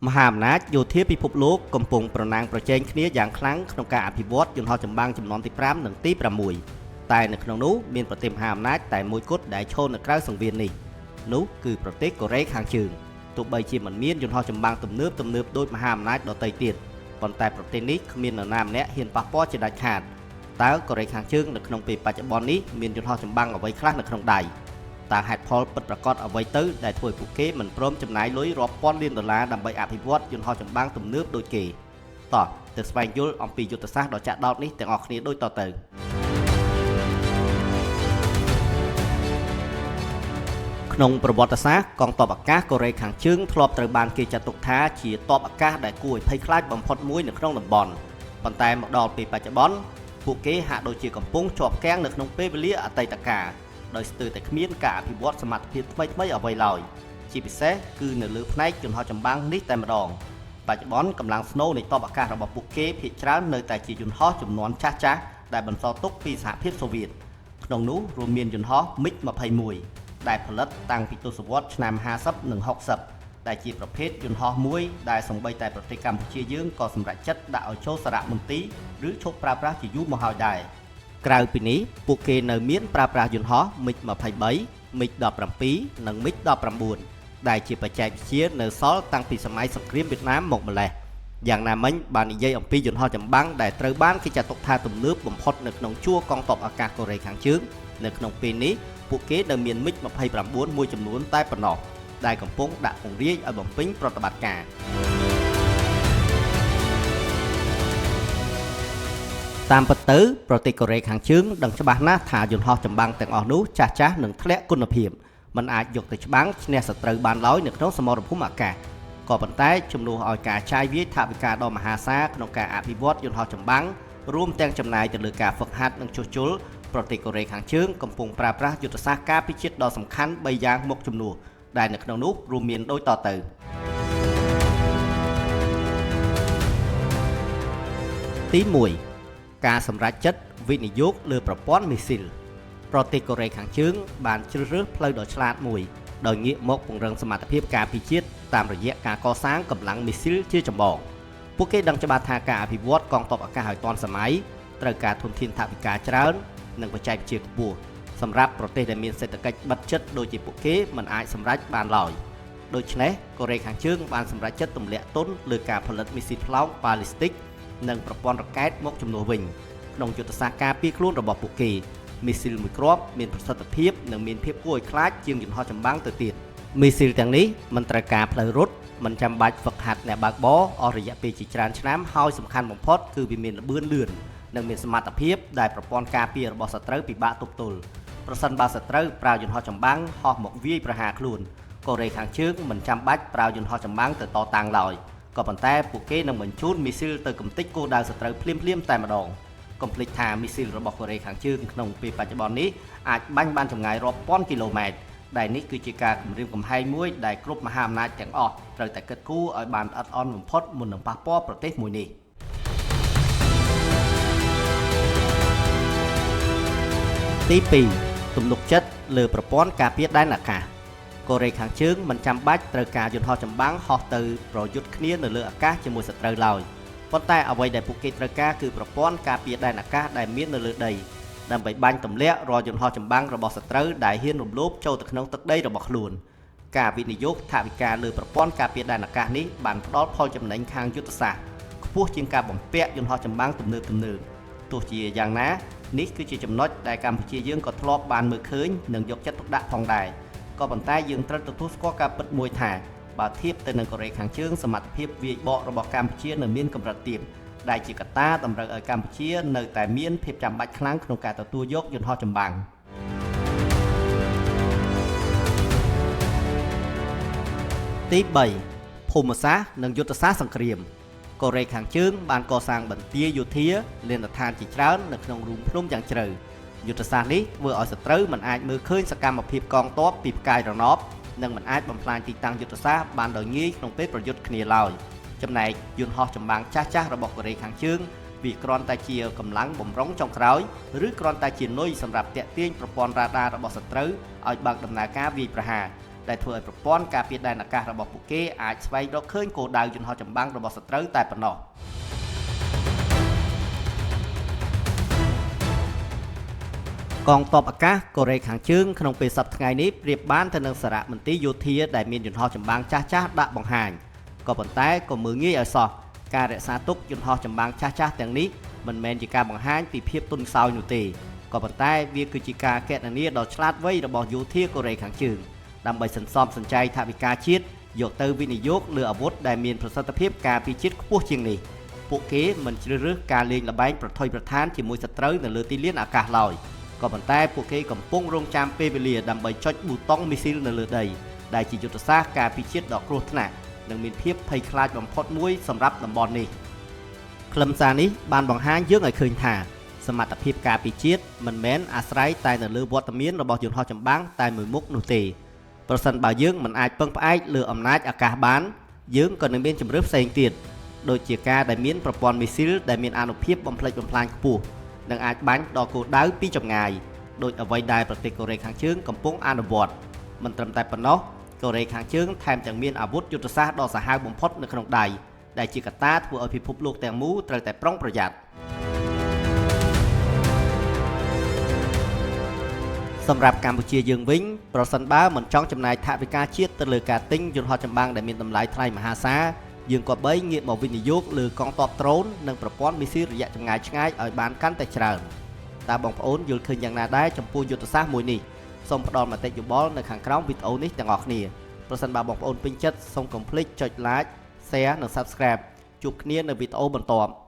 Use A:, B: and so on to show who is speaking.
A: មហាអំណាចយោធាពិភពលោកកំពុងប្រណាំងប្រជែងគ្នាយ៉ាងខ្លាំងក្នុងការអភិវឌ្ឍយន្តហោះចម្បាំងជំនាន់ទី5និងទី6តែនៅក្នុងនោះមានប្រទេសមហាអំណាចតែមួយគត់ដែលឈរនៅក្រៅសង្វៀននេះនោះគឺប្រទេសកូរ៉េខាងជើងទោះបីជាមិនមានយន្តហោះចម្បាំងទំនើបទំនើបដូចមហាអំណាចដទៃទៀតប៉ុន្តែប្រទេសនេះគ្មាននរណាម្នាក់ហ៊ានប៉ះពាល់ជាដាច់ខាតតើកូរ៉េខាងជើងនៅក្នុងពេលបច្ចុប្បន្ននេះមានយន្តហោះចម្បាំងអ្វីខ្លះនៅក្នុងដៃតើហេតុផលពិតប្រាកដអ្វីទៅដែលធ្វើឲ្យពួកគេមិនព្រមចំណាយលុយរាប់ពាន់លានដុល្លារដើម្បីអភិវឌ្ឍយន្តហោះចម្បាំងទំនើបដូចគេតោះទៅស្វែងយល់អំពីយុទ្ធសាស្ត្រដ៏ចាក់ដោតនេះទាំងអស់គ្នាដូចតទៅក្នុងប្រវត្តិសាស្ត្រកងទ័ពអាកាសកូរ៉េខាងជើងធ្លាប់ត្រូវបានគេចាត់ទុកថាជាទ័ពអាកាសដែលគួរឲ្យភ័យខ្លាចបំផុតមួយនៅក្នុងតំបន់ប៉ុន្តែមកដល់ពេលបច្ចុប្បន្នពួកគេហាក់ដូចជាកំពុងជាប់គាំងនៅក្នុងពេលវេលាអតីតកាលដោយស្ទើរតែគ្មានការអភិវឌ្ឍសមត្ថភាពថ្មីៗអ្វីឡើយជាពិសេសគឺនៅលើផ្នែកយន្តហោះចម្បាំងនេះតែម្ដងបច្ចុប្បន្នកម្លាំងស្នូលនៃទ័ពអាកាសរបស់ពួកគេភាគច្រើននៅតែជាយន្តហោះចំនួនចាស់ៗដែលបន្សល់ទុកពីសហភាពសូវៀតក្នុងនោះរួមមានយន្តហោះ MiG-21 ដែលផលិតតាំងពីទសវត្សរ៍ឆ្នាំ50និង60ដែលជាប្រភេទយន្តហោះមួយដែលសូម្បីតែប្រទេសកម្ពុជាយើងក៏សម្រេចចិត្តដាក់ឲ្យចូលសារមន្ទីរឬឈប់ប្រើប្រាស់ជាយូរមកហើយដែរក្រៅពីនេះពួកគេនៅមានប្រើប្រាស់យន្តហោះ MiG-23 MiG-17 និង MiG-19 ដែលជាបច្ចេកវិទ្យានៅសល់តាំងពីសម័យសង្គ្រាមវៀតណាមមកម្ល៉េះយ៉ាងណាមិញបាននិយាយអំពីយន្តហោះចម្បាំងដែលត្រូវបានគេចាត់ទុកថាទំនើបបំផុតនៅក្នុងជួរកងទ័ពអាកាសកូរ៉េខាងជើងនៅក្នុងពេលនេះពួកគេនៅមាន MiG-29 មួយចំនួនតែប៉ុណ្ណោះដែលកំពុងដាក់ពង្រាយឲ្យបំពេញប្រតិបត្តិការតាមពិតទៅប្រទេសកូរ៉េខាងជើងដឹងច្បាស់ណាស់ថាយន្តហោះចម្បាំងទាំងអស់នោះចាស់ៗនឹងធ្លាក់គុណភាពមិនអាចយកទៅច្បាំងឈ្នះសត្រូវបានឡើយនៅក្នុងសមរភូមិអាកាសក៏ប៉ុន្តែជំនួសឲ្យការចាយវាយថវិកាដ៏មហាសាលក្នុងការអភិវឌ្ឍយន្តហោះចម្បាំងរួមទាំងចំណាយទៅលើការហ្វឹកហាត់និងជួសជុលប្រទេសកូរ៉េខាងជើងកំពុងប្រើប្រាស់យុទ្ធសាស្ត្រការពារជាតិដ៏សំខាន់3យ៉ាងមកជំនួសដែលនៅក្នុងនោះរួមមានដូចតទៅទី1ការសម្រេចចិត្តវិនិយោគលើប្រព័ន្ធមីស៊ីលប្រទេសកូរ៉េខាងជើងបានជ្រើសរើសផ្លូវដ៏ឆ្លាតមួយដោយងាកមកពង្រឹងសមត្ថភាពការពារជាតិតាមរយៈការកសាងកម្លាំងមីស៊ីលជាចម្បងពួកគេដឹងច្បាស់ថាការអភិវឌ្ឍកងទ័ពអាកាសឲ្យទាន់សម័យត្រូវការធនធានថវិកាច្រើននិងបច្ចេកវិទ្យាខ្ពស់សម្រាប់ប្រទេសដែលមានសេដ្ឋកិច្ចបិទជិតដូចជាពួកគេមិនអាចសម្រេចបានឡើយដូច្នេះកូរ៉េខាងជើងបានសម្រេចចិត្តទម្លាក់ទុនលើការផលិតមីស៊ីលផ្លោងប៉ាឡីស្ទិកនិងប្រព័ន្ធរ៉ុកែតមកជំនួសវិញក្នុងយុទ្ធសាស្ត្រការពារខ្លួនរបស់ពួកគេមីស៊ីលមួយគ្រាប់មានប្រសិទ្ធភាពនិងមានភាពគួរឲ្យខ្លាចជាងយន្តហោះចម្បាំងទៅទៀតមីស៊ីលទាំងនេះមិនត្រូវការផ្លូវរត់មិនចាំបាច់ហ្វឹកហាត់អ្នកបើកបរអស់រយៈពេលជាច្រើនឆ្នាំហើយសំខាន់បំផុតគឺវាមានល្បឿនលឿននិងមានសមត្ថភាពដែលប្រព័ន្ធការពាររបស់សត្រូវពិបាកទប់ទល់ប្រសិនបើសត្រូវប្រើយន្តហោះចម្បាំងហោះមកវាយប្រហារខ្លួនកូរ៉េខាងជើងមិនចាំបាច់ប្រើយន្តហោះចម្បាំងទៅតតាំងឡើយក៏ប៉ុន្តែពួកគេនឹងបញ្ជូនមីស៊ីលទៅកម្ទេចគោលដៅសត្រូវភ្លាមៗតែម្ដងកុំភ្លេចថាមីស៊ីលរបស់កូរ៉េខាងជើងក្នុងពេលបច្ចុប្បន្ននេះអាចបាញ់បានចម្ងាយរាប់ពាន់គីឡូម៉ែត្រដែលនេះគឺជាការគំរាមកំហែងមួយដែលគ្រប់មហាអំណាចទាំងអស់ត្រូវតែគិតគូរឲ្យបានល្អិតល្អន់បំផុតមុននឹងប៉ះពាល់ប្រទេសមួយនេះទី2ទំនុកចិត្តលើប្រព័ន្ធការពារដែនអាកាសកូរ៉េខាងជើងមិនចាំបាច់ត្រូវការយន្តហោះចម្បាំងហោះទៅប្រយុទ្ធគ្នានៅលើអាកាសជាមួយសត្រូវឡើយប៉ុន្តែអ្វីដែលពួកគេត្រូវការគឺប្រព័ន្ធការពារដែនអាកាសដែលមាននៅលើដីដើម្បីបាញ់ទម្លាក់រាល់យន្តហោះចម្បាំងរបស់សត្រូវដែលហ៊ានរំលោភចូលទៅក្នុងទឹកដីរបស់ខ្លួនការវិនិយោគថវិកាលើប្រព័ន្ធការពារដែនអាកាសនេះបានផ្ដល់ផលចំណេញខាងយុទ្ធសាស្ត្រខ្ពស់ជាងការបំពាក់យន្តហោះចម្បាំងទំនើបៗទោះជាយ៉ាងណានេះគឺជាចំណុចដែលកម្ពុជាយើងក៏ធ្លាប់បានមើលឃើញនិងយកចិត្តទុកដាក់ផងដែរក៏ប៉ុន្តែយើងត្រូវទទួលស្គាល់ការពិតមួយថាបើធៀបទៅនឹងកូរ៉េខាងជើងសមត្ថភាពវាយបករបស់កម្ពុជានៅមានកម្រិតទាបដែលជាកត្តាតម្រូវឲ្យកម្ពុជានៅតែមានភាពចាំបាច់ខ្លាំងក្នុងការទទួលយកយន្តហោះចម្បាំងទី3ភូមិសាស្ត្រនិងយុទ្ធសាស្ត្រសង្គ្រាមកូរ៉េខាងជើងបានកសាងបន្ទាយយោធាលានដ្ឋានជាច្រើននៅក្នុងរូងភ្នំយ៉ាងជ្រៅយុទ្ធសាស្ត្រនេះធ្វើឲ្យសត្រូវមិនអាចមើលឃើញសកម្មភាពកងទ័ពពីផ្កាយរណបនិងមិនអាចបំផ្លាញទីតាំងយុទ្ធសាស្ត្របានដោយងាយក្នុងពេលប្រយុទ្ធគ្នាឡើយចំណែកយន្តហោះចម្បាំងចាស់ៗរបស់កូរ៉េខាងជើងវាគ្រាន់តែជាកម្លាំងបំរុងចុងក្រោយឬគ្រាន់តែជានុយសម្រាប់ទាក់ទាញប្រព័ន្ធរ៉ាដារបស់សត្រូវឲ្យបើកដំណើរការវាយប្រហារ ដែលធ្វើឲ្យប្រព័ន្ធការពារដែនអាកាសរបស់ពួកគេអាចស្វែងរកឃើញគោលដៅយន្តហោះចម្បាំងរបស់សត្រូវតែប៉ុណ្ណោះកងទ័ពអាកាសកូរ៉េខាងជើងក្នុងពេលសប្តាហ៍ថ្ងៃនេះប្រៀបបានទៅនឹងសារមន្ទីរយោធាដែលមានយន្តហោះចម្បាំងចាស់ៗដាក់បង្ហាញក៏ប៉ុន្តែក៏មើលងាយឲ្យសោះការរក្សាទុកយន្តហោះចម្បាំងចាស់ៗទាំងនេះមិនមែនជាការបង្ហាញពីភាពទន់ខ្សោយនោះទេក៏ប៉ុន្តែវាគឺជាការគណនាដ៏ឆ្លាតវៃរបស់យោធាកូរ៉េខាងជើងដើម្បីសន្សំសំចៃថវិកាជាតិយកទៅវិនិយោគលើអាវុធដែលមានប្រសិទ្ធភាពការពារជាតិខ្ពស់ជាងនេះពួកគេមិនជ្រើសរើសការលេងល្បែងប្រថុយប្រថានជាមួយសត្រូវនៅលើទីលានអាកាសឡើយក៏ប៉ុន្តែពួកគេកំពុងរងចាំពេលវេលាដើម្បីចុចប៊ូតុងមីស៊ីលនៅលើដីដែលជាយុទ្ធសាស្ត្រការពារជាតិដ៏គ្រោះថ្នាក់និងមានភាពភ័យខ្លាចបំផុតមួយសម្រាប់តំបន់នេះខ្លឹមសារនេះបានបង្ហាញយើងឲ្យឃើញថាសមត្ថភាពការពារជាតិមិនមែនអាស្រ័យតែនៅលើវត្តមានរបស់យន្តហោះចម្បាំងតែមួយមុខនោះទេប្រសិនបើយើងមិនអាចពឹងផ្អែកលើអំណាចអាកាសបានយើងក៏នឹងមានជម្រើសផ្សេងទៀតដូចជាការដែលមានប្រព័ន្ធមីស៊ីលដែលមានអានុភាពបំផ្លិចបំផ្លាញខ្ពស់និងអាចបាញ់ដល់គោលដៅពីចម្ងាយដោយអ្វីដែលប្រទេសកូរ៉េខាងជើងកំពុងអនុវត្តមិនត្រឹមតែប៉ុណ្ណោះកូរ៉េខាងជើងថែមទាំងមានអាវុធយុទ្ធសាស្ត្រដ៏សាហាវបំផុតនៅក្នុងដៃដែលជាកត្តាធ្វើឲ្យពិភពលោកទាំងមូលត្រូវតែប្រុងប្រយ័ត្នសម្រាប់កម្ពុជាយើងវិញប្រសិនបើមិនចង់ចំណាយថវិកាជាតិទៅលើការទិញយន្តហោះចម្បាំងដែលមានតម្លៃថ្លៃមហាសាលយើងគប្បីងាកមកវិនិយោគលើកងទ័ពដ្រូននិងប្រព័ន្ធមីស៊ីលរយៈចម្ងាយឆ្ងាយឲ្យបានកាន់តែច្រើនតើបងប្អូនយល់ឃើញយ៉ាងណាដែរចំពោះយុទ្ធសាស្ត្រមួយនេះសូមផ្ដល់មតិយោបល់នៅខាងក្រោមវីដេអូនេះទាំងអស់គ្នាប្រសិនបើបងប្អូនពេញចិត្តសូមកុំភ្លេចចុច Like Share និង Subscribe ជួបគ្នានៅវីដេអូបន្ទាប់។